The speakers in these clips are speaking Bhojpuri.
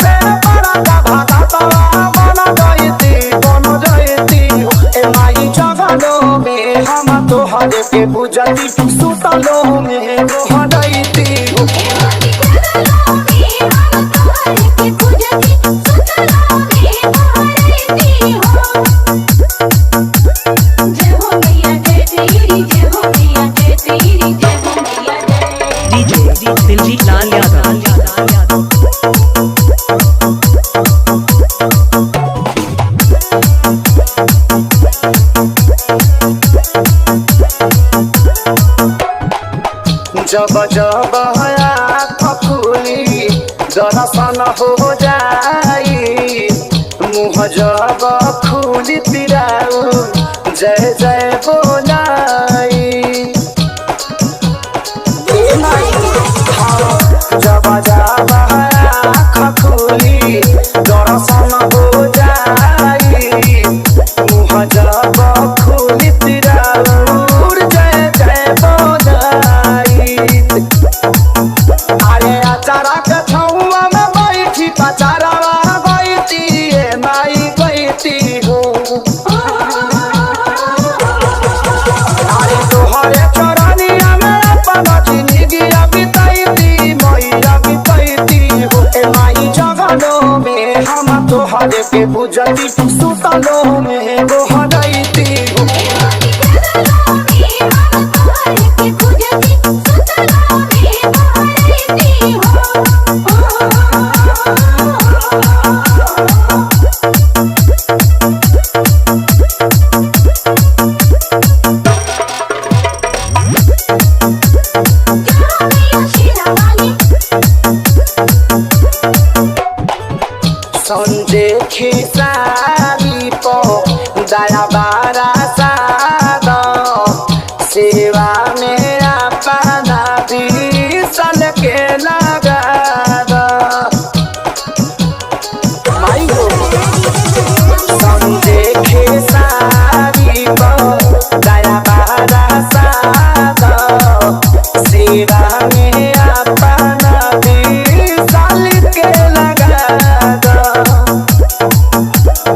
से बड़ा का भगतवा बन जयती बन जयती हो। ए माई जगलो में हम तोहर के पूजती सुतलो में गोहरैती हो। DJ Diljit Lal Yadav. जब जब आँख खुली दर्शन हो जाई मुँह जब खुली तिराऊ जय जय बोलाई। हाँ, जब जब आँख खुली दर्शन हो जाई मुँह जब खुली तिराऊ जय जय बोलाई। अरे अचारा के छौआ में बैठी पचारावा बैठी ए माई बैठी हो। अरे तोहरे चरनिया में अपन जिंदगिया बितैती मैया बितैती हो। ए माई जगलो में हम तोहरे के पूजती सुतलो में गोहरैती हो। संजे खेसारी पो दया बारा साद सेवा में अपना बीसल के लगा दो। माई हो संजे खेसारी पो दया बारा साद सेवा में अपना बीसल के लगा दो।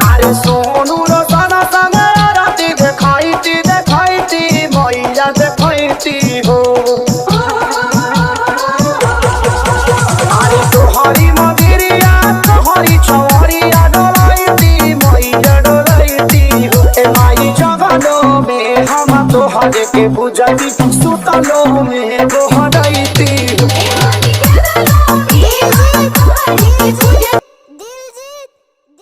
अरे सोनू रो सना सना राती देखाइती देखाइती मैया देखाइती हो। अरे तोहरी मदिरिया तोहरी छवरिया डोलाइती मैया डोलाइती हो। ए माई जगलो में हम तोहरे के पूजती सुतलो में गोहरैती हो।